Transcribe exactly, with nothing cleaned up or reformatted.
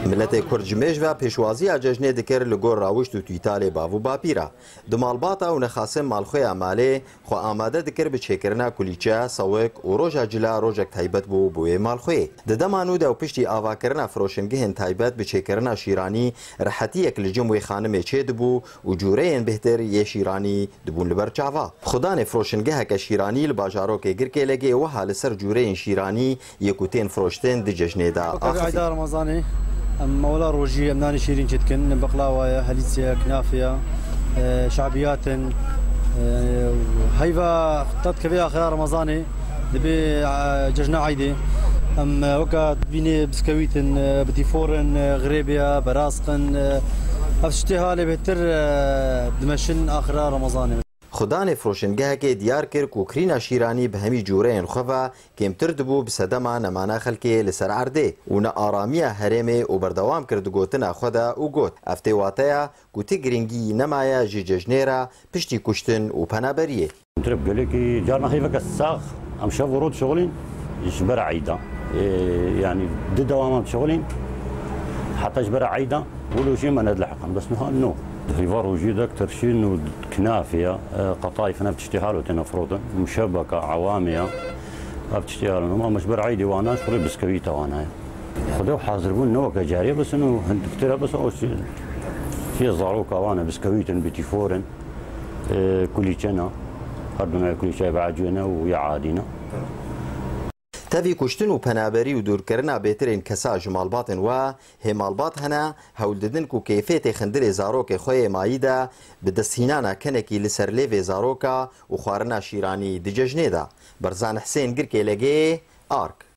Miletê Kurd ji mêj ve pêşwaziya cejnê dikir li gor rawişt û tîtalê bav û bapîra. Di malbata û nexasin malxweya malê xwe amade dikir bi çêkirina kulîçe, sewik û roja cila rojek taybet bû bo wê malxweyê. Di dema nû de û piştî avakirina firoşingehên taybet bi çêkirina şîranî rehetiyek li cem wê xanimê çêdibû û cûreyên bêhtir yê şîranî dibûn li ber çava. Xudanê firoşingeheke şîranî li bajarokê Girkêlegê wiha li ser cûreyên şîranî yê ku tên firoştin di cejnê de axifî. Eyda Remezanê, em mewla rojî em nanî şîrîn çêdikin, beqlawa ye, helîsê ye, kinafê ye, e, şabiyatin, e, heyva te dikeve axira Remezanê, dibê, e, cejna Eydê. Em, e, weke dibînê biskewîtin, e, bitîforin, e, xirêbê ye, berasqin, e, ev tiştê halê bêhtir, e, dimeşin axira Remezanê. Xudanê firoşingehekê diyar kir ku kirîna şîranî bi hemî cûreyên xwe ve kêmtir dibû bi sedema nemana xelkê li ser erdê û ne aramiya herêmê û berdewam kir di gotina xwe de û got, ev tê wateya ku ti girîngî nemaye ji cejnê re piştî kuştin û penaberiyê. Tirep gelekî carna heyveke sax em şev û roj dişixulîn ji ber Eyda. Ê, yanî di dewam em dişixulîn heta ji ber Eyda wilo jî me nedilihiqan. Bes niha no. Di heyva rojî de tirşîn û kinafê ya, e, qetayî fine tiştê halo têne firotin. Muşebeka, ewamê ya. Ev tiştê halo. Ama ji ber Eydê wana şixulê biskewîta wana ye. Xwedê û hazir bûn ne weke carê bisin û hindiktire bisin û çi, çi zaroka wan e, biskewît in, bitîfor in, e, kulîçe ne. Her du ne kulîçe bi ecû ne û ya adî ne. Tevî kuştin û penaberî û dûrkirina bêtirên kesa ji malbatên we, hê malbat hene, hewl didin ku kêfê tê xindilê zarokê xwe yê mayî de, bi desthînana kenekî li ser lêvê zaroka û xwarina şîranî di cejnê de. Berzan Hisên, Girkêlegê, Ark.